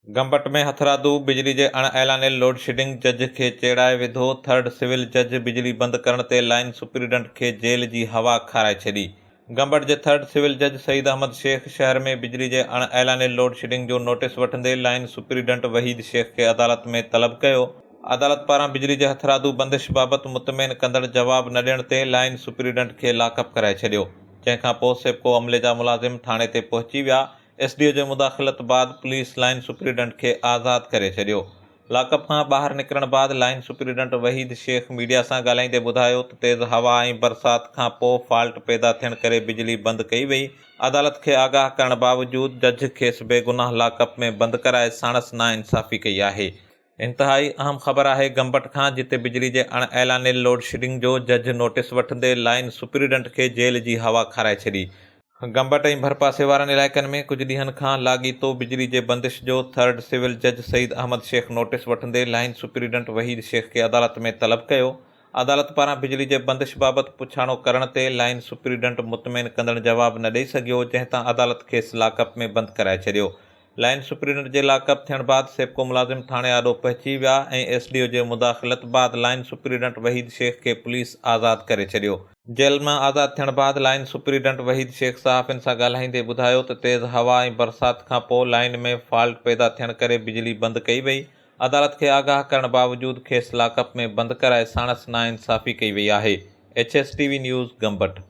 گمبٽ ۾ هٿرادو بجلي جي اڻ اعلانيل لوڊشيڊنگ جج کي چيڙائي وڌو، ٿرڊ سول جج بجلي بند ڪرڻ تي لائين سپريڊنٽ کي جيل جي هوا کارائي ڇڏي. گمبٽ جي ٿرڊ سول جج سعيد احمد شيخ شهر ۾ بجلي جي اڻ اعلانيل لوڊشيڊنگ جو نوٽيس وٺندي لائين سپريڊنٽ وحيد شيخ کي عدالت ۾ طلب ڪيو. عدالت پاران بجلي جي هٿرادو بندش بابت مطمئن ڪندڙ جواب نه ڏيڻ تي لائين سپريڊنٽ کي لاڪ اپ ڪرائي ڇڏيو، جنهن کانپوء سيپڪو عملي جا ملازم ٿاڻي تي پهچي ويا. ايس ڊي او جي مداخلت بعد پوليس لائين سپريڊنٽ کي آزاد ڪري ڇڏيو. لاڪ اپ کان ٻاهر نڪرڻ بعد line superintendent Wahid Sheikh media سان ڳالهائيندي ٻڌايو ته تيز هوا ۽ برسات کان پو فالٽ پيدا ٿيڻ ڪري بجلي بند ڪئي وئي، عدالت کي آگاهه ڪرڻ باوجود جج کيس بيگناهه لاڪ اپ ۾ بند ڪرائي ساڻس ناانصافي ڪئي آهي. انتهائي اهم خبر آهي گمبٽ کان جتي بجلي جي اڻ اعلانيل لوڊشيڊنگ جو جج نوٽيس وٺندي لائين سپريڊنٽ کي جيل جي هوا کارائي ڇڏي. گمبٽ ۽ ڀرپاسي وارن علائقن ۾ ڪجهه ڏينهن کان لاڳيتو بجلي جي بندش جو ٿرڊ سول جج سعيد احمد شيخ نوٽيس وٺندي لائين سپريڊنٽ وحيد شيخ کي عدالت ۾ طلب ڪيو. عدالت پاران بجلي جي بندش بابت پڇاڻو ڪرڻ تي لائين سپريڊنٽ مطمئن ڪندڙ جواب نه ڏئي سگهيو جنهن تان عدالت کيس لاڪ اپ ۾ بند ڪرائي ڇڏيو. لائين سپريڊنٽ جي لاڪ اپ ٿيڻ بعد سيپڪو ملازم ٿاڻي آڏو پهچي ويا ۽ ايس ڊي او جي مداخلت بعد لائين سپريڊنٽ وحيد شيخ کي پوليس آزاد ڪري ڇڏيو. جيل مان آزاد ٿيڻ بعد لائين سپريڊنٽ وحيد شيخ صحافين سان ڳالهائيندي ٻڌايو ته تيز هوا ۽ برسات کانپوء لائين ۾ فالٽ پيدا ٿيڻ ڪري بجلي بند ڪئي وئي، عدالت کي آگاهه ڪرڻ باوجود کيس لاڪ اپ ۾ بند ڪرائي ساڻس ناانصافي ڪئي وئي آهي. H S T V news, Gambat.